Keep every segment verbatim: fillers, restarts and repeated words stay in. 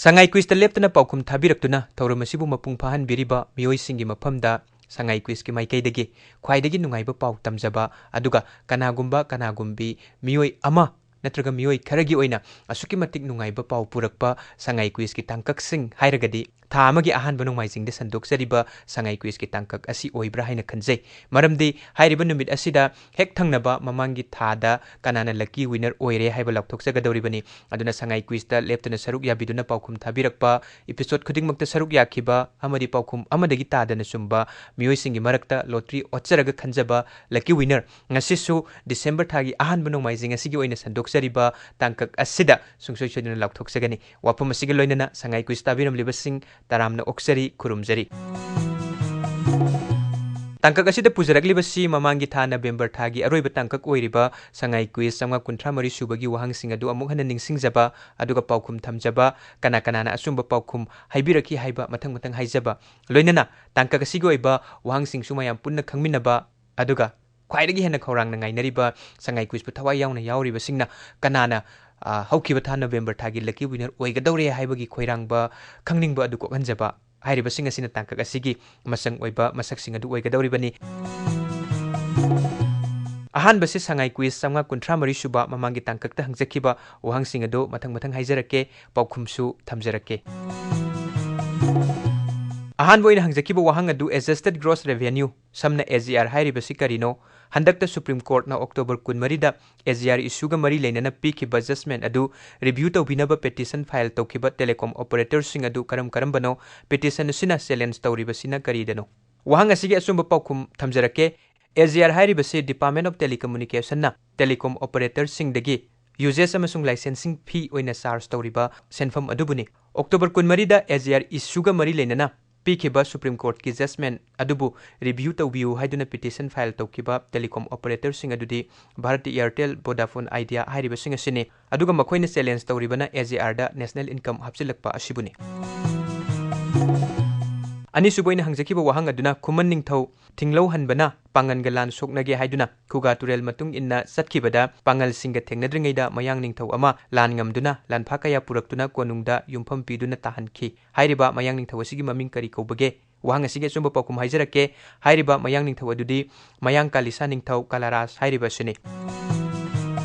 ꯁꯉꯥꯏ ꯀ꯭ꯋꯤꯖꯇ ꯂꯦꯞꯇꯅ ꯄꯥꯎꯈꯨꯝ ꯊꯥꯕꯤꯔꯛꯇꯨꯅ ꯊꯧꯔꯝ ꯑꯁꯤꯕꯨ ꯃꯄꯨꯡ ꯐꯥꯍꯟꯕꯤꯔꯤꯕ ꯃꯤꯑꯣꯏꯁꯤꯡꯒꯤ ꯃꯐꯝꯗ ꯁꯉꯥꯏ ꯀ꯭ꯋꯤꯖꯀꯤ ꯃꯥꯏꯀꯩꯗꯒꯤ ꯈ꯭ꯋꯥꯏꯗꯒꯤ ꯅꯨꯡꯉꯥꯏꯕ ꯄꯥꯎ ꯇꯝꯖꯕ, ꯑꯗꯨꯒ ꯀꯅꯥꯒꯨꯝꯕ ꯀꯅꯥꯒꯨꯝꯕꯤ ꯃꯤꯑꯣꯏ ꯑꯃ ꯅꯠꯇ꯭ꯔꯒ ꯃꯤꯑꯣꯏ ꯈꯔꯒꯤ ꯑꯣꯏꯅ ꯑꯁꯨꯛꯀꯤ ꯃꯇꯤꯛ ꯅꯨꯡꯉꯥꯏꯕ ꯄꯥꯎ ꯄꯨꯔꯛꯄ ꯁꯉꯥꯏ ꯀ꯭ꯋꯤꯖꯀꯤ ꯇꯥꯡꯀꯛꯁꯤꯡ ꯍꯥꯏꯔꯒꯗꯤ, ꯊꯥ ꯑꯃꯒꯤ ꯑꯍꯥꯟꯕ ꯅꯣꯡꯃꯥꯏꯖꯤꯡꯗ ꯁꯟꯗꯣꯛꯆꯔꯤꯕ ꯁꯉꯥꯏ ꯀ꯭ꯋꯤꯖꯀꯤ ꯇꯥꯡꯀꯛ ꯑꯁꯤ ꯑꯣꯏꯕ꯭ꯔꯥ ꯍꯥꯏꯅ ꯈꯟꯖꯩ꯫ ꯃꯔꯝꯗꯤ ꯍꯥꯏꯔꯤꯕ ꯅꯨꯃꯤꯠ ꯑꯁꯤꯗ ꯍꯦꯛ ꯊꯪꯅꯕ ꯃꯃꯥꯡꯒꯤ ꯊꯥꯗ ꯀꯅꯥꯅ lucky winner ꯑꯣꯏꯔꯦ ꯍꯥꯏꯕ ꯂꯥꯎꯊꯣꯛꯆꯒꯗꯧꯔꯤꯕꯅꯤ꯫ ꯑꯗꯨꯅ ꯁꯉꯥꯏ ꯀ꯭ꯋꯤꯖꯇ ꯂꯦꯞꯇꯅ ꯁꯔꯨꯛ ꯌꯥꯕꯤꯗꯨꯅ ꯄꯥꯎꯈꯨꯝ ꯊꯥꯕꯤꯔꯛꯄ, episode ꯈꯨꯗꯤꯡꯃꯛꯇ ꯁꯔꯨꯛ ꯌꯥꯈꯤꯕ ꯑꯃꯗꯤ ꯄꯥꯎꯈꯨꯝ ꯑꯃꯗꯒꯤ ꯇꯥꯗꯅ ꯆꯨꯝꯕ ꯃꯤꯑꯣꯏꯁꯤꯡꯒꯤ ꯃꯔꯛꯇ lottery ꯑꯣꯠꯆꯔꯒ ꯈꯟꯖꯕ lucky winner ꯉꯁꯤꯁꯨ December ꯊꯥꯒꯤ ꯑꯍꯥꯟꯕ ꯅꯣꯡꯃꯥꯏꯖꯤꯡ ꯑꯁꯤꯒꯤ ꯑꯣꯏꯅ ꯁꯟꯗꯣꯛꯆꯔꯤꯕ ꯇꯥꯡꯀꯛ ꯑꯁꯤꯗ ꯁꯨꯡꯁꯣꯏ ꯁꯣꯏꯗꯅ ꯂꯥꯎꯊꯣꯛꯆꯒꯅꯤ꯫ ꯋꯥꯐꯝ ꯑꯁꯤꯒ ꯂꯣꯏꯅꯅ ꯁꯉꯥꯏ ꯀ꯭ꯋꯤꯖ ꯇꯥꯕꯤꯔꯝꯂꯤꯕꯁꯤꯡ ꯇꯔꯥꯝꯅ ꯑꯣꯛꯆꯔꯤ, ꯈꯨꯔꯨꯝꯖꯔꯤ꯫ ꯇꯥꯡꯀꯛ ꯑꯁꯤꯗ ꯄꯨꯖꯔꯛꯂꯤꯕꯁꯤ ꯃꯃꯥꯡꯒꯤ ꯊꯥ November ꯊꯥꯒꯤ ꯑꯔꯣꯏꯕ ꯇꯥꯡꯀꯛ ꯑꯣꯏꯔꯤꯕ ꯁꯉꯥꯏ ꯀ꯭ꯋꯤꯖ ꯆꯥꯝꯃꯉꯥ ꯀꯨꯟꯊ꯭ꯔꯥ ꯃꯔꯤ ꯁꯨꯕꯒꯤ ꯋꯥꯍꯪꯁꯤꯡ ꯑꯗꯨ ꯑꯃꯨꯛ ꯍꯟꯅ ꯅꯤꯡꯁꯤꯡꯖꯕ, ꯑꯗꯨꯒ ꯄꯥꯎꯈꯨꯝ ꯊꯝꯖꯕ, ꯀꯅꯥ ꯀꯅꯥꯅ ꯑꯆꯨꯝꯕ ꯄꯥꯎꯈꯨꯝ ꯍꯥꯏꯕꯤꯔꯛꯈꯤ ꯍꯥꯏꯕ ꯃꯊꯪ ꯃꯊꯪ ꯍꯥꯏꯖꯕ, ꯂꯣꯏꯅꯅ ꯇꯥꯡꯀꯛ ꯑꯁꯤꯒꯤ ꯑꯣꯏꯕ ꯋꯥꯍꯪꯁꯤꯡꯁꯨ ꯃꯌꯥꯝ ꯄꯨꯟꯅ ꯈꯪꯃꯤꯟꯅꯕ, ꯑꯗꯨꯒ ꯈ꯭ꯋꯥꯏꯗꯒꯤ ꯍꯦꯟꯅ ꯈꯧꯔꯥꯡꯅ ꯉꯥꯏꯅꯔꯤꯕ ꯁꯉꯥꯏ ꯀ꯭ꯋꯤꯖꯄꯨ ꯊꯋꯥꯏ ꯌꯥꯎꯅ ꯌꯥꯎꯔꯤꯕꯁꯤꯡꯅ ꯀꯅꯥꯅ, ꯑ, ꯍꯧꯈꯤꯕ ꯊꯥ November ꯊꯥꯒꯤ lucky winner ꯑꯣꯏꯒꯗꯧꯔꯦ ꯍꯥꯏꯕꯒꯤ ꯈꯣꯏꯔꯥꯡꯕ, ꯈꯪꯅꯤꯡꯕ ꯑꯗꯨ ꯀꯣꯛꯍꯟꯖꯕ ꯍꯥꯏꯔꯤꯕꯁꯤꯡ ꯑꯁꯤꯅ ꯇꯥꯡꯀꯛ ꯑꯁꯤꯒꯤ ꯃꯆꯪ ꯑꯣꯏꯕ ꯃꯁꯛꯁꯤꯡ ꯑꯗꯨ ꯑꯣꯏꯒꯗꯧꯔꯤꯕꯅꯤ꯫ ꯑꯍꯥꯟꯕꯁꯤ ꯁꯉꯥꯏ ꯀ꯭ꯋꯤꯖ ꯆꯥꯝꯃꯉꯥ ꯀꯨꯟꯊ꯭ꯔꯥ ꯃꯔꯤ ꯁꯨꯕ ꯃꯃꯥꯡꯒꯤ ꯇꯥꯡꯀꯛꯇ ꯍꯪꯖꯈꯤꯕ ꯋꯥꯍꯪꯁꯤꯡ ꯑꯗꯨ ꯃꯊꯪ ꯃꯊꯪ ꯍꯥꯏꯖꯔꯛꯀꯦ, ꯄꯥꯎꯈꯨꯝꯁꯨ ꯊꯝꯖꯔꯛꯀꯦ꯫ ꯑꯍꯥꯟꯕ ꯑꯣꯏꯅ ꯍꯪꯖꯈꯤꯕ ꯋꯥꯍꯪ ꯑꯗꯨ adjusted gross revenue, ꯁꯝꯅ A G R ꯍꯥꯏꯔꯤꯕꯁꯤ ꯀꯔꯤꯅꯣ? ꯍꯟꯗꯛꯇ Supreme Courtꯅ October ꯀꯨꯟꯃꯔꯤꯗ A G R issueꯒ ꯃꯔꯤ ꯂꯩꯅꯅ ꯄꯤꯈꯤꯕ judgment ꯑꯗꯨ review ꯇꯧꯕꯤꯅꯕ petition file ꯇꯧꯈꯤꯕ telecom operatorꯁꯤꯡ ꯑꯗꯨ ꯀꯔꯝ ꯀꯔꯝꯕꯅꯣ? Petition ꯑꯁꯤꯅ challenge ꯇꯧꯔꯤꯕꯁꯤꯅ ꯀꯔꯤꯗꯅꯣ? ꯋꯥꯍꯪ ꯑꯁꯤꯒꯤ ꯑꯆꯨꯝꯕ ꯄꯥꯎꯈꯨꯝ ꯊꯝꯖꯔꯛꯀꯦ꯫ A G R ꯍꯥꯏꯔꯤꯕꯁꯤ Department of Telecommunicationꯅ telecom operatorꯁꯤꯡꯗꯒꯤ usage ꯑꯃꯁꯨꯡ licensing fee ꯑꯣꯏꯅ charge ꯇꯧꯔꯤꯕ ꯁꯦꯟꯐꯝ ꯑꯗꯨꯕꯨꯅꯤ꯫ October ꯀꯨꯟꯃꯔꯤꯗ A G R issueꯒ ꯃꯔꯤ ꯂꯩꯅꯅ ꯄꯤꯈꯤꯕ Supreme Courtꯀꯤ judgment ꯑꯗꯨꯕꯨ review ꯇꯧꯕꯤꯌꯨ ꯍꯥꯏꯗꯨꯅ petition file ꯇꯧꯈꯤꯕ telecom operatorꯁꯤꯡ ꯑꯗꯨꯗꯤ Bharti Airtel, Vodafone Idea ꯍꯥꯏꯔꯤꯕꯁꯤꯡ ꯑꯁꯤꯅꯤ꯫ ꯑꯗꯨꯒ ꯃꯈꯣꯏꯅ challenge ꯇꯧꯔꯤꯕꯅ A G Rꯗ national income ꯍꯥꯞꯆꯤꯜꯂꯛꯄ ꯑꯁꯤꯕꯨꯅꯤ꯫ ꯑꯅꯤꯁꯨꯕ ꯑꯣꯏꯅ ꯍꯪꯖꯈꯤꯕ ꯋꯥꯍꯪ ꯑꯗꯨꯅ ꯈꯨꯃꯟ ꯅꯤꯡꯊꯧ ꯊꯤꯡꯂꯧ ꯍꯟꯕꯅ ꯄꯥꯡꯒꯜꯒ ꯂꯥꯟ ꯁꯣꯛꯅꯒꯦ ꯍꯥꯏꯗꯨꯅ ꯈꯨꯒꯥ ꯇꯨꯔꯦꯜ ꯃꯇꯨꯡ ꯏꯟꯅ ꯆꯠꯈꯤꯕꯗ ꯄꯥꯡꯒꯜꯁꯤꯡꯒ ꯊꯦꯡꯅꯗ꯭ꯔꯤꯉꯩꯗ ꯃꯌꯥꯡ ꯅꯤꯡꯊꯧ ꯑꯃ ꯂꯥꯟ ꯉꯝꯗꯨꯅ ꯂꯥꯟꯐꯥ ꯀꯌꯥ ꯄꯨꯔꯛꯇꯨꯅ ꯀꯣꯅꯨꯡꯗ ꯌꯨꯝꯐꯝ ꯄꯤꯗꯨꯅ ꯇꯥꯍꯟꯈꯤ꯫ ꯍꯥꯏꯔꯤꯕ ꯃꯌꯥꯡ ꯅꯤꯡꯊꯧ ꯑꯁꯤꯒꯤ ꯃꯃꯤꯡ ꯀꯔꯤ ꯀꯧꯕꯒꯦ? ꯋꯥꯍꯪ ꯑꯁꯤꯒꯤ ꯑꯆꯨꯝꯕ ꯄꯥꯎꯈꯨꯝ ꯍꯥꯏꯖꯔꯛꯀꯦ꯫ ꯍꯥꯏꯔꯤꯕ ꯃꯌꯥꯡ ꯅꯤꯡꯊꯧ ꯑꯗꯨꯗꯤ ꯃꯌꯥꯡ ꯀꯥꯂꯤꯁꯥ ꯅꯤꯡꯊꯧ ꯀꯂꯥꯔꯥꯁ ꯍꯥꯏꯔꯤꯕ ꯑꯁꯤꯅꯤ꯫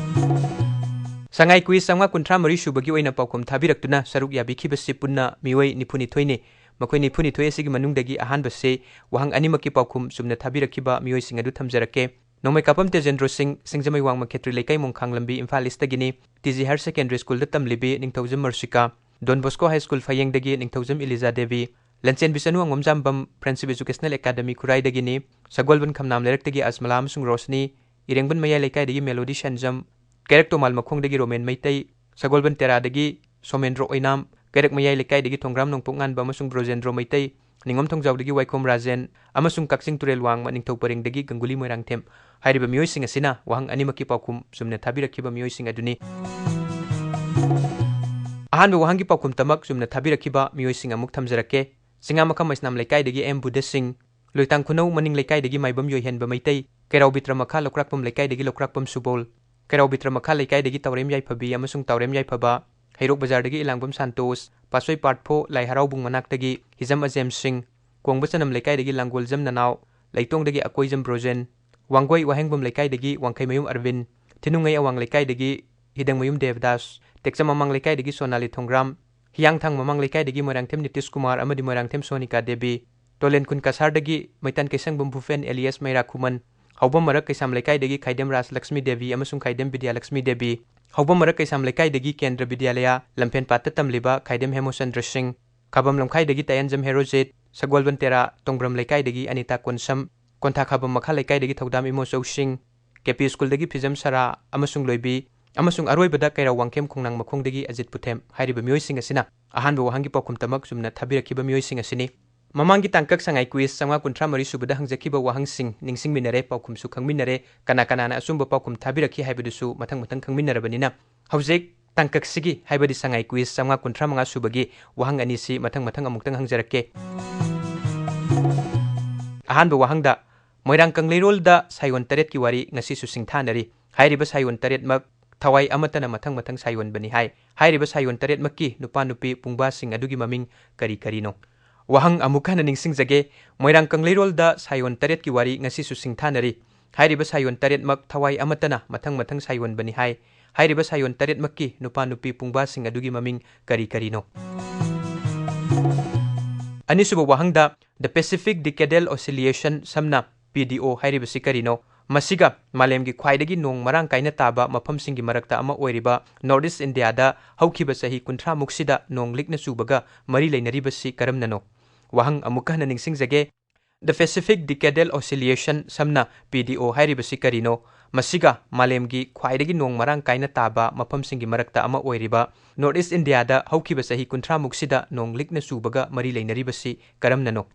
ꯁꯉꯥꯏ ꯀ꯭ꯋꯤꯖ ꯆꯥꯝꯃꯉꯥ ꯀꯨꯟꯊ꯭ꯔꯥ ꯃꯔꯤ ꯁꯨꯕꯒꯤ ꯑꯣꯏꯅ ꯄꯥꯎꯈꯨꯝ ꯊꯥꯕꯤꯔꯛꯇꯨꯅ ꯁꯔꯨꯛ ꯌꯥꯕꯤꯈꯤꯕꯁꯤ ꯄꯨꯟꯅ ꯃꯤꯑꯣꯏ ꯅꯤꯐꯨꯅꯤꯊꯣꯏꯅꯤ꯫ ꯃꯈꯣꯏ ꯅꯤꯐꯨꯅꯤꯊꯣꯏ ꯑꯁꯤꯒꯤ ꯃꯅꯨꯡꯗꯒꯤ ꯑꯍꯥꯟꯕꯁꯤ ꯋꯥꯍꯪ ꯑꯅꯤꯃꯛꯀꯤ ꯄꯥꯎꯈꯨꯝ ꯆꯨꯝꯅ ꯊꯥꯕꯤꯔꯛꯈꯤꯕ ꯃꯤꯑꯣꯏꯁꯤꯡ ꯑꯗꯨ ꯊꯝꯖꯔꯛꯀꯦ꯫ ꯅꯣꯡꯃꯩꯀꯥꯄꯝ ꯇꯦꯖꯦꯟꯗ꯭ꯔꯣ ꯁꯤꯡ, ꯁꯤꯡꯖꯃꯩ ꯋꯥꯡꯃ ꯈꯦꯇ꯭ꯔꯤ ꯂꯩꯀꯥꯏ, ꯃꯣꯡꯈꯥꯡ ꯂꯝꯕꯤ, ꯏꯝꯐꯥꯜ ꯏꯁꯇꯒꯤꯅꯤ꯫ ꯇꯤ ꯖꯤ ꯍꯥꯌꯔ ꯁꯦꯀꯦꯟꯗꯔꯤ ꯁ꯭ꯀꯨꯜꯗ ꯇꯝꯂꯤꯕꯤ Ningthoujam Marsika, Don Bosco high school ꯐꯌꯦꯡꯗꯒꯤ ꯅꯤꯡꯊꯧꯖꯝ ꯏꯂꯤꯖꯥ ꯗꯦꯕꯤ, ꯂꯟꯆꯦꯟꯕꯤ ꯆꯅꯨ ꯑꯉꯣꯝꯖꯥꯝꯕꯝ ꯐ꯭ꯔꯦꯟꯁꯤꯞ ꯑꯦꯖꯨꯀꯦꯁꯅꯦꯜ ꯑꯦꯀꯥꯗꯃꯤ ꯈꯨꯔꯥꯏꯗꯒꯤꯅꯤ꯫ ꯁꯒꯣꯜꯕꯟ ꯈꯝꯅꯥꯝ ꯂꯩꯔꯛꯇꯒꯤ ꯑꯁꯃꯂꯥ ꯑꯃꯁꯨꯡ ꯔꯣꯁꯅꯤ, ꯏꯔꯦꯡꯕꯟ ꯃꯌꯥꯏ ꯂꯩꯀꯥꯏꯗꯒꯤ ꯃꯦꯂꯣꯗꯤ ꯁꯦꯟꯖꯝ, ꯀꯩꯔꯛ ꯇꯣꯃꯥꯜ ꯃꯈꯣꯡꯗꯒꯤ ꯔꯣꯃꯦꯟ ꯃꯩꯇꯩ, ꯁꯒꯣꯜꯕꯟ ꯇꯦꯔꯥꯗꯒꯤ ꯁꯣꯃꯦꯟꯗ꯭ꯔꯣ ꯑꯣꯏꯅꯥꯝ, ꯀꯩꯔꯛ ꯃꯌꯥꯏ ꯂꯩꯀꯥꯏꯗꯒꯤ ꯊꯣꯡꯒ꯭ꯔꯥꯝ ꯅꯣꯡꯄꯣꯛ ꯉꯥꯟꯕ ꯑꯃꯁꯨꯡ ꯕ꯭ꯔꯣꯖꯦꯟꯗ꯭ꯔꯣ ꯃꯩꯇꯩ, ꯅꯤꯉꯣꯝ ꯊꯣꯡꯖꯥꯎꯗꯒꯤ ꯋꯥꯏꯈꯣꯝ ꯔꯥꯖꯦꯟ ꯑꯃꯁꯨꯡ ꯀꯛꯆꯤꯡ ꯇꯨꯔꯦꯜ ꯋꯥꯡꯃ ꯅꯤꯡꯊꯧ ꯄꯔꯦꯡꯗꯒꯤ ꯒꯪꯒꯨꯂꯤ ꯃꯣꯏꯔꯥꯡꯊꯦꯝ꯫ ꯍꯥꯏꯔꯤꯕ ꯃꯤꯑꯣꯏꯁꯤꯡ ꯑꯁꯤꯅ ꯋꯥꯍꯪ ꯑꯅꯤꯃꯛꯀꯤ ꯄꯥꯎꯈꯨꯝ ꯆꯨꯝꯅ ꯊꯥꯕꯤꯔꯛꯈꯤꯕ ꯃꯤꯑꯣꯏꯁꯤꯡ ꯑꯗꯨꯅꯤ꯫ ꯑꯍꯥꯟꯕ ꯋꯥꯍꯪꯒꯤ ꯄꯥꯎꯈꯨꯝꯇꯃꯛ ꯆꯨꯝꯅ ꯊꯥꯕꯤꯔꯛꯈꯤꯕ ꯃꯤꯑꯣꯏꯁꯤꯡ ꯑꯃꯨꯛ ꯊꯝꯖꯔꯛꯀꯦ꯫ ꯆꯤꯡꯉꯥꯃꯈꯥ ꯃꯩꯁꯅꯥꯝ ꯂꯩꯀꯥꯏꯗꯒꯤ ꯑꯦꯝ ꯕꯨꯙ ꯁꯤꯡ, ꯂꯣꯏꯇꯥꯡ ꯈꯨꯅꯧ ꯃꯅꯤꯡ ꯂꯩꯀꯥꯏꯗꯒꯤ ꯃꯥꯏꯕꯝ ꯌꯣꯏꯍꯦꯟꯕ ꯃꯩꯇꯩ, ꯀꯩꯔꯥꯎ ꯕꯤꯇ꯭ꯔꯃꯈꯥ ꯂꯧꯀ꯭ꯔꯥꯛꯄꯝ ꯂꯩꯀꯥꯏꯗꯒꯤ ꯂꯧꯀ꯭ꯔꯥꯛꯄꯝ ꯁꯨꯕꯣꯜ, ꯀꯩꯔꯥꯎ ꯕꯤꯇ꯭ꯔꯃꯈꯥ ꯂꯩꯀꯥꯏꯗꯒꯤ ꯇꯥꯎꯔꯦꯝ ꯌꯥꯏꯐꯕꯤ ꯑꯃꯁꯨꯡ ꯇꯥꯎꯔꯦꯝ ꯌꯥꯏꯐꯕ, ꯍꯩꯔꯣꯛ ꯕꯖꯥꯔꯗꯒꯤ ꯏꯂꯥꯡꯕꯝ ꯁꯥꯟꯇꯣꯁ, ꯄꯥꯠꯁꯣꯏ ꯄꯥꯔꯠ ꯐꯣꯔ ꯂꯥꯏ ꯍꯔꯥꯎꯕꯨꯡ ꯃꯅꯥꯛꯇꯒꯤ ꯍꯤꯖꯝ ꯑꯖꯦꯝ ꯁꯤꯡ, ꯀꯣꯡꯕ ꯆꯅꯝ ꯂꯩꯀꯥꯏꯗꯒꯤ ꯂꯥꯡꯒꯣꯜꯖꯝ ꯅꯅꯥꯎ, ꯂꯩꯇꯣꯡꯗꯒꯤ ꯑꯀꯣꯏꯖꯝ ꯕ꯭ꯔꯣꯖꯦꯟ, ꯋꯥꯡꯒꯣꯏ ꯋꯥꯍꯦꯡꯕꯝ ꯂꯩꯀꯥꯏꯗꯒꯤ ꯋꯥꯡꯈꯩꯃꯌꯨꯝ ꯑꯔꯕꯤꯟ, ꯊꯤꯅꯨꯡꯉꯩ ꯑꯋꯥꯡ ꯂꯩꯀꯥꯏꯗꯒꯤ ꯍꯤꯗꯪꯃꯌꯨꯝ ꯗꯦꯕꯗꯥꯁ, ꯇꯦꯛꯆꯝ ꯃꯃꯥꯡ ꯂꯩꯀꯥꯏꯗꯒꯤ ꯁꯣꯅꯥꯂꯤ ꯊꯣꯡꯒ꯭ꯔꯥꯝ, ꯍꯤꯌꯥꯡꯊꯥꯡ ꯃꯃꯥꯡ ꯂꯩꯀꯥꯏꯗꯒꯤ ꯃꯣꯏꯔꯥꯡꯊꯦꯝ ꯅꯤꯇꯤꯁ ꯀꯨꯃꯥꯔ ꯑꯃꯗꯤ ꯃꯣꯏꯔꯥꯡꯊꯦꯝ ꯁꯣꯅꯤꯀꯥ ꯗꯦꯕꯤ, ꯇꯣꯂꯦꯟ ꯈꯨꯟ ꯀꯁꯥꯔꯗꯒꯤ ꯃꯩꯇꯥꯟ ꯀꯩꯁꯪꯕꯝ ꯚꯨꯄꯦꯟ ꯑꯦꯂꯤꯌꯥꯁ ꯃꯩꯔꯥ ꯈꯨꯃꯟ, ꯍꯧꯕꯝ ꯃꯔꯛ ꯀꯩꯁꯥꯝ ꯂꯩꯀꯥꯏꯗꯒꯤ ꯈꯥꯏꯗꯦꯝ ꯔꯥꯖꯂꯛꯁꯃꯤ ꯗꯦꯕꯤ ꯑꯃꯁꯨꯡ ꯈꯥꯏꯗꯦꯝ ꯕꯤꯗ꯭ꯌꯥꯂꯛꯁꯃꯤ ꯗꯦꯕꯤ, ꯍꯧꯕꯝ ꯃꯔꯛ ꯀꯩꯁꯥꯝ ꯂꯩꯀꯥꯏꯗꯒꯤ ꯀꯦꯟꯗ꯭ꯔ ꯕꯤꯗ꯭ꯌꯥꯂꯌꯥ ꯂꯝꯐꯦꯟꯄꯥꯠꯇ ꯇꯝꯂꯤꯕ ꯈꯥꯏꯗꯦꯝ ꯍꯦꯃꯣꯆꯟꯗ꯭ꯔ ꯁꯤꯡ, ꯈꯥꯕꯝ ꯂꯝꯈꯥꯏꯗꯒꯤ ꯇꯥꯌꯟꯖꯝ ꯍꯦꯔꯣꯖꯤꯠ, ꯁꯒꯣꯜꯕꯟ ꯇꯦꯔꯥ ꯇꯣꯡꯕ꯭ꯔꯝ ꯂꯩꯀꯥꯏꯗꯒꯤ ꯑꯅꯤꯇꯥ ꯀꯣꯟꯁꯝ, ꯀꯣꯟꯊꯥ ꯈꯥꯕꯝ ꯃꯈꯥ ꯂꯩꯀꯥꯏꯗꯒꯤ ꯊꯧꯗꯥꯝ ꯏꯃꯣꯆꯧ ꯁꯤꯡ, ꯀꯦ ꯄꯤ ꯁ꯭ꯀꯨꯜꯗꯒꯤ ꯐꯤꯖꯝ ꯁꯔꯥ ꯑꯃꯁꯨꯡ ꯂꯣꯏꯕꯤ, ꯑꯃꯁꯨꯡ ꯑꯔꯣꯏꯕꯗ ꯀꯩꯔꯥꯎ ꯋꯥꯡꯈꯦꯝ ꯈꯣꯡꯅꯥꯡ ꯃꯈꯣꯡꯗꯒꯤ ꯑꯖꯤꯠ ꯄꯨꯊꯦꯝ꯫ ꯍꯥꯏꯔꯤꯕ ꯃꯤꯑꯣꯏꯁꯤꯡ ꯑꯁꯤꯅ ꯑꯍꯥꯟꯕ ꯋꯥꯍꯪꯒꯤ ꯄꯥꯎꯈꯨꯝꯇꯃꯛ ꯆꯨꯝꯅ ꯊꯥꯕꯤꯔꯛꯈꯤꯕ ꯃꯤꯑꯣꯏꯁꯤꯡ ꯑꯁꯤꯅꯤ꯫ ꯃꯃꯥꯡꯒꯤ ꯇꯥꯡꯀꯛ ꯁꯉꯥꯏ ꯀ꯭ꯋꯤꯖ ꯆꯥꯝꯃꯉꯥ ꯀꯨꯟꯊ꯭ꯔꯥ ꯃꯔꯤ ꯁꯨꯕꯗ ꯍꯪꯖꯈꯤꯕ ꯋꯥꯍꯪꯁꯤꯡ ꯅꯤꯡꯁꯤꯡꯃꯤꯟꯅꯔꯦ, ꯄꯥꯎꯈꯨꯝꯁꯨ ꯈꯪꯃꯤꯟꯅꯔꯦ, ꯀꯅꯥ ꯀꯅꯥꯅ ꯑꯆꯨꯝꯕ ꯄꯥꯎꯈꯨꯝ ꯊꯥꯕꯤꯔꯛꯈꯤ ꯍꯥꯏꯕꯗꯨꯁꯨ ꯃꯊꯪ ꯃꯊꯪ ꯈꯪꯃꯤꯟꯅꯔꯕꯅꯤꯅ, ꯍꯧꯖꯤꯛ ꯇꯥꯡꯀꯛꯁꯤꯒꯤ, ꯍꯥꯏꯕꯗꯤ ꯁꯉꯥꯏ ꯀ꯭ꯋꯤꯖ ꯆꯥꯝꯃꯉꯥ ꯀꯨꯟꯊ꯭ꯔꯥ ꯃꯉꯥ ꯁꯨꯕꯒꯤ ꯋꯥꯍꯪ ꯑꯅꯤꯁꯤ ꯃꯊꯪ ꯃꯊꯪ ꯑꯃꯨꯛꯇꯪ ꯍꯪꯖꯔꯛꯀꯦ꯫ ꯑꯍꯥꯟꯕ ꯋꯥꯍꯪꯗ, ꯃꯣꯏꯔꯥꯡ ꯀꯪꯂꯩꯔꯣꯜꯗ ꯁꯥꯏꯑꯣꯟ ꯇꯔꯦꯠꯀꯤ ꯋꯥꯔꯤ ꯉꯁꯤꯁꯨ ꯁꯤꯡꯊꯥꯅꯔꯤ꯫ ꯍꯥꯏꯔꯤꯕ ꯁꯥꯏꯑꯣꯟ ꯇꯔꯦꯠꯃꯛ ꯊꯋꯥꯏ ꯑꯃꯠꯇꯅ ꯃꯊꯪ ꯃꯊꯪ ꯁꯥꯏꯑꯣꯟꯕꯅꯤ ꯍꯥꯏ꯫ ꯍꯥꯏꯔꯤꯕ ꯁꯥꯏꯑꯣꯟ ꯇꯔꯦꯠꯃꯛꯀꯤ ꯅꯨꯄꯥ ꯅꯨꯄꯤ ꯄꯨꯡꯕꯥꯁꯤꯡ ꯑꯗꯨꯒꯤ ꯃꯃꯤꯡ ꯀꯔꯤ ꯀꯔꯤꯅꯣ? ꯋꯥꯍꯪ ꯑꯃꯨꯛ ꯍꯟꯅ ꯅꯤꯡꯁꯤꯡꯖꯒꯦ, ꯃꯣꯏꯔꯥꯡ ꯀꯪꯂꯩꯔꯣꯜꯗ ꯁꯥꯏꯑꯣꯟ ꯇꯔꯦꯠꯀꯤ ꯋꯥꯔꯤ ꯉꯁꯤꯁꯨ ꯁꯤꯡꯊꯥꯅꯔꯤ꯫ ꯍꯥꯏꯔꯤꯕ ꯁꯥꯏꯑꯣꯟ ꯇꯔꯦꯠꯃꯛ ꯊꯋꯥꯏ ꯑꯃꯠꯇꯅ ꯃꯊꯪ ꯃꯊꯪ ꯁꯥꯏꯑꯣꯟꯕꯅꯤ ꯍꯥꯏ꯫ ꯍꯥꯏꯔꯤꯕ ꯁꯥꯏꯑꯣꯟ ꯇꯔꯦꯠꯃꯛꯀꯤ ꯅꯨꯄꯥ ꯅꯨꯄꯤ ꯄꯨꯡꯕꯥꯁꯤꯡ ꯑꯗꯨꯒꯤ ꯃꯃꯤꯡ ꯀꯔꯤ ꯀꯔꯤꯅꯣ? ꯑꯅꯤꯁꯨꯕ ꯋꯥꯍꯪꯗ, The Pacific Decadal Oscillation, ꯁꯝꯅ P D O ꯍꯥꯏꯔꯤꯕꯁꯤ ꯀꯔꯤꯅꯣ? ꯃꯁꯤꯒ ꯃꯥꯂꯦꯝꯒꯤ ꯈ꯭ꯋꯥꯏꯗꯒꯤ ꯅꯣꯡ ꯃꯔꯥꯡ ꯀꯥꯏꯅ ꯇꯥꯕ ꯃꯐꯝꯁꯤꯡꯒꯤ ꯃꯔꯛꯇ ꯑꯃ ꯑꯣꯏꯔꯤꯕ North East India ꯗ ꯍꯧꯈꯤꯕ ꯆꯍꯤ ꯀꯨꯟꯊ꯭ꯔꯥ ꯃꯨꯛꯁꯤꯗ ꯅꯣꯡ ꯂꯤꯛꯅ ꯆꯨꯕꯒ ꯃꯔꯤ ꯂꯩꯅꯔꯤꯕꯁꯤ ꯀꯔꯝꯅꯅꯣ? ꯋꯥꯍꯪ ꯑꯃꯨꯛꯀ ꯍꯟꯅ ꯅꯤꯡꯁꯤꯡꯖꯒꯦ, The Pacific Decadal Oscillation, ꯁꯝꯅ P D O ꯍꯥꯏꯔꯤꯕꯁꯤ ꯀꯔꯤꯅꯣ? ꯃꯁꯤꯒ ꯃꯥꯂꯦꯝꯒꯤ ꯈ꯭ꯋꯥꯏꯗꯒꯤ ꯅꯣꯡ ꯃꯔꯥꯡ ꯀꯥꯏꯅ ꯇꯥꯕ ꯃꯐꯝꯁꯤꯡꯒꯤ ꯃꯔꯛꯇ ꯑꯃ ꯑꯣꯏꯔꯤꯕ North East India ꯗ ꯍꯧꯈꯤꯕ ꯆꯍꯤ ꯀꯨꯟꯊ꯭ꯔꯥ ꯃꯨꯛꯁꯤꯗ ꯅꯣꯡ ꯂꯤꯛꯅ ꯆꯨꯕꯒ ꯃꯔꯤ ꯂꯩꯅꯔꯤꯕꯁꯤ ꯀꯔꯝꯅꯅꯣ?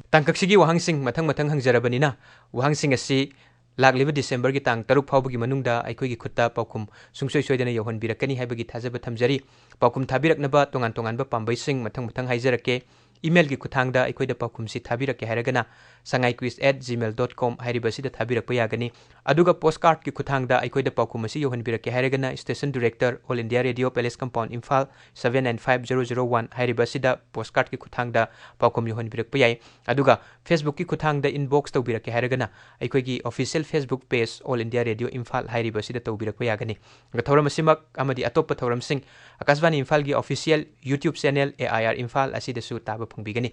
ꯇꯥꯡꯀꯛꯁꯤꯒꯤ ꯋꯥꯍꯪꯁꯤꯡ ꯃꯊꯪ ꯃꯊꯪ ꯍꯪꯖꯔꯕꯅꯤꯅ, ꯋꯥꯍꯪꯁꯤꯡ ꯑꯁꯤ ꯂꯥꯛꯂꯤꯕ ꯗꯤꯁꯦꯝꯕꯔꯒꯤ ꯇꯥꯡ ꯇꯔꯨꯛ ꯐꯥꯎꯕꯒꯤ ꯃꯅꯨꯡꯗ ꯑꯩꯈꯣꯏꯒꯤ ꯈꯨꯠꯇ ꯄꯥꯎꯈꯨꯝ ꯁꯨꯡꯁꯣꯏ ꯁꯣꯏꯗꯅ ꯌꯧꯍꯟꯕꯤꯔꯛꯀꯅꯤ ꯍꯥꯏꯕꯒꯤ ꯊꯥꯖꯕ ꯊꯝꯖꯔꯤ꯫ ꯄꯥꯎꯈꯨꯝ ꯊꯥꯕꯤꯔꯛꯅꯕ ꯇꯣꯉꯥꯟ ꯇꯣꯉꯥꯟꯕ ꯄꯥꯝꯕꯩꯁꯤꯡ ꯃꯊꯪ ꯃꯊꯪ ꯍꯥꯏꯖꯔꯛꯀꯦ꯫ email ꯒꯤ ꯈꯨꯠꯊꯥꯡꯗ ꯑꯩꯈꯣꯏꯗ ꯄꯥꯎꯈꯨꯝꯁꯤ ꯊꯥꯕꯤꯔꯛꯀꯦ ꯍꯥꯏꯔꯒꯅ, sangaiquiz at gmail dot com ꯍꯥꯏꯔꯤꯕ ꯑꯁꯤꯗ ꯊꯥꯕꯤꯔꯛꯄ ꯌꯥꯒꯅꯤ꯫ ꯑꯗꯨꯒ postcard ꯀꯤ ꯈꯨꯠꯊꯥꯡꯗ ꯑꯩꯈꯣꯏꯗ ꯄꯥꯎꯈꯨꯝ ꯑꯁꯤ ꯌꯧꯍꯟꯕꯤꯔꯛꯀꯦ ꯍꯥꯏꯔꯒꯅ, Station Director, All India Radio, Palace Compound, Imphal, seven nine five zero zero one ꯍꯥꯏꯔꯤꯕ ꯑꯁꯤꯗ postcard ꯀꯤ ꯈꯨꯠꯊꯥꯡꯗ ꯄꯥꯎꯈꯨꯝ ꯌꯧꯍꯟꯕꯤꯔꯛꯄ ꯌꯥꯏ꯫ ꯑꯗꯨꯒ Facebook ꯀꯤ ꯈꯨꯠꯊꯥꯡꯗ inbox ꯇꯧꯕꯤꯔꯛꯀꯦ ꯍꯥꯏꯔꯒꯅ, ꯑꯩꯈꯣꯏꯒꯤ official Facebook page All India Radio Imphal ꯍꯥꯏꯔꯤꯕ ꯑꯁꯤꯗ ꯇꯧꯕꯤꯔꯛꯄ ꯌꯥꯒꯅꯤ꯫ ꯊꯧꯔꯝ ꯑꯁꯤꯃꯛ ꯑꯃꯗꯤ ꯑꯇꯣꯞꯄ ꯊꯧꯔꯝꯁꯤꯡ ꯑꯀꯥꯁꯕꯥꯅꯤ ꯏꯝꯐꯥꯜꯒꯤ official YouTube channel A I R Imphal ꯑꯁꯤꯗꯁꯨ ꯇꯥꯕ ꯐꯪꯕꯤꯒꯅꯤ꯫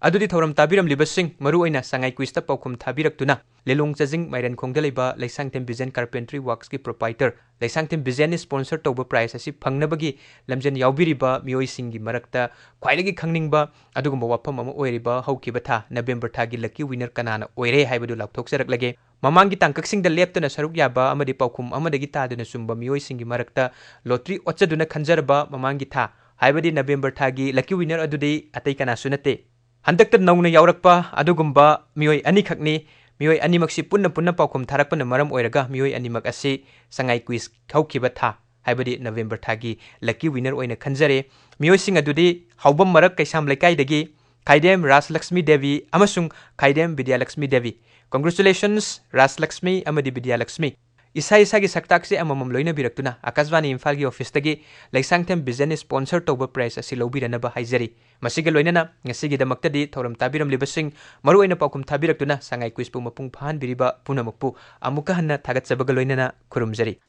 ꯑꯗꯨꯗꯤ ꯊꯧꯔꯝ ꯇꯥꯕꯤꯔꯝꯂꯤꯕꯁꯤꯡ, ꯃꯔꯨꯑꯣꯏꯅ ꯁꯉꯥꯏ quiz ꯇ ꯄꯥꯎꯈꯨꯝ ꯊꯥꯕꯤꯔꯛꯇꯨꯅ, ꯂꯤꯂꯣꯡ ꯆꯥꯖꯤꯡ ꯃꯥꯏꯔꯦꯟꯈꯣꯡꯗ ꯂꯩꯕ ꯂꯩꯁꯥꯡꯊꯦꯝ ꯕꯤꯖꯦꯟ Carpentry Works ꯀꯤ proprietor ꯂꯩꯁꯥꯡꯊꯦꯝ ꯕꯤꯖꯦꯟꯅ sponsor ꯇꯧꯕ prize ꯑꯁꯤ ꯐꯪꯅꯕꯒꯤ ꯂꯝꯖꯦꯜ ꯌꯥꯎꯕꯤꯔꯤꯕ ꯃꯤꯑꯣꯏꯁꯤꯡꯒꯤ ꯃꯔꯛꯇ ꯈ꯭ꯋꯥꯏꯗꯒꯤ ꯈꯪꯅꯤꯡꯕ ꯑꯗꯨꯒꯨꯝꯕ ꯋꯥꯐꯝ ꯑꯃ ꯑꯣꯏꯔꯤꯕ ꯍꯧꯈꯤꯕ ꯊꯥ November ꯊꯥꯒꯤ lucky winner ꯀꯅꯥꯅ ꯑꯣꯏꯔꯦ ꯍꯥꯏꯕꯗꯨ ꯂꯥꯎꯊꯣꯛꯆꯔꯛꯂꯒꯦ꯫ ꯃꯃꯥꯡꯒꯤ ꯇꯥꯡꯀꯛꯁꯤꯡꯗ ꯂꯦꯞꯇꯅ ꯁꯔꯨꯛ ꯌꯥꯕ ꯑꯃꯗꯤ ꯄꯥꯎꯈꯨꯝ ꯑꯃꯗꯒꯤ ꯇꯥꯗꯅ ꯆꯨꯝꯕ ꯃꯤꯑꯣꯏꯁꯤꯡꯒꯤ ꯃꯔꯛꯇ lottery ꯑꯣꯠꯆꯗꯨꯅ ꯈꯟꯖꯔꯕ ꯃꯃꯥꯡꯒꯤ ꯊꯥ, ꯍꯥꯏꯕꯗꯤ November ꯊꯥꯒꯤ lucky winner ꯑꯗꯨꯗꯤ ꯑꯇꯩ ꯀꯅꯥꯁꯨ ꯅꯠꯇꯦ, ꯍꯟꯗꯛꯇ ꯅꯧꯅ ꯌꯥꯎꯔꯛꯄ ꯑꯗꯨꯒꯨꯝꯕ ꯃꯤꯑꯣꯏ ꯑꯅꯤꯈꯛꯅꯤ꯫ ꯃꯤꯑꯣꯏ ꯑꯅꯤꯃꯛꯁꯤ ꯄꯨꯟꯅ ꯄꯨꯟꯅ ꯄꯥꯎꯈꯨꯝ ꯊꯥꯔꯛꯄꯅ ꯃꯔꯝ ꯑꯣꯏꯔꯒ ꯃꯤꯑꯣꯏ ꯑꯅꯤꯃꯛ ꯑꯁꯤ ꯁꯉꯥꯏ quiz ꯍꯧꯈꯤꯕ ꯊꯥ ꯍꯥꯏꯕꯗꯤ ꯅꯕꯦꯝꯕꯔ ꯊꯥꯒꯤ lucky winner ꯑꯣꯏꯅ ꯈꯟꯖꯔꯦ꯫ ꯃꯤꯑꯣꯏꯁꯤꯡ ꯑꯗꯨꯗꯤ ꯍꯥꯎꯕꯝ ꯃꯔꯛ ꯀꯩꯁꯥꯝ ꯂꯩꯀꯥꯏꯗꯒꯤ ꯈꯥꯏꯗꯦꯝ ꯔꯥꯖꯂꯛꯁꯃꯤ ꯗꯦꯕꯤ ꯑꯃꯁꯨꯡ ꯈꯥꯏꯗꯦꯝ ꯕꯤꯗ꯭ꯌꯥꯂꯛꯁꯃꯤ ꯗꯦꯕꯤ꯫ Congratulations ꯔꯥꯖꯂꯛꯁꯃꯤ ꯑꯃꯗꯤ ꯕꯤꯗ꯭ꯌꯥꯂꯛꯁꯃꯤ꯫ ꯏꯁꯥ ꯏꯁꯥꯒꯤ ꯁꯛꯇꯥꯛꯁꯦ ꯑꯃꯃꯝ ꯂꯣꯏꯅꯕꯤꯔꯛꯇꯨꯅ ꯑꯀꯥꯁꯕꯥꯅꯤ ꯏꯝꯐꯥꯜꯒꯤ office ꯇꯒꯤ ꯂꯩꯁꯥꯡꯊꯦꯝ ꯕꯤꯖꯟꯅ sponsor ꯇꯧꯕ prize ꯑꯁꯤ ꯂꯧꯕꯤꯔꯅꯕ ꯍꯥꯏꯖꯔꯤ꯫ ꯃꯁꯤꯒ ꯂꯣꯏꯅꯅ ꯉꯁꯤꯒꯤꯗꯃꯛꯇꯗꯤ ꯊꯧꯔꯝ ꯇꯥꯕꯤꯔꯝꯂꯤꯕꯁꯤꯡ, ꯃꯔꯨꯑꯣꯏꯅ ꯄꯥꯎꯈꯨꯝ ꯊꯥꯕꯤꯔꯛꯇꯨꯅ ꯁꯉꯥꯏ quiz ꯄꯨ ꯃꯄꯨꯡ ꯐꯥꯍꯟꯕꯤꯔꯤꯕ ꯄꯨꯝꯅꯃꯛꯄꯨ ꯑꯃꯨꯛꯀ ꯍꯟꯅ ꯊꯥꯒꯠꯆꯕꯒ ꯂꯣꯏꯅꯅ ꯈꯨꯔꯨꯝꯖꯔꯤ꯫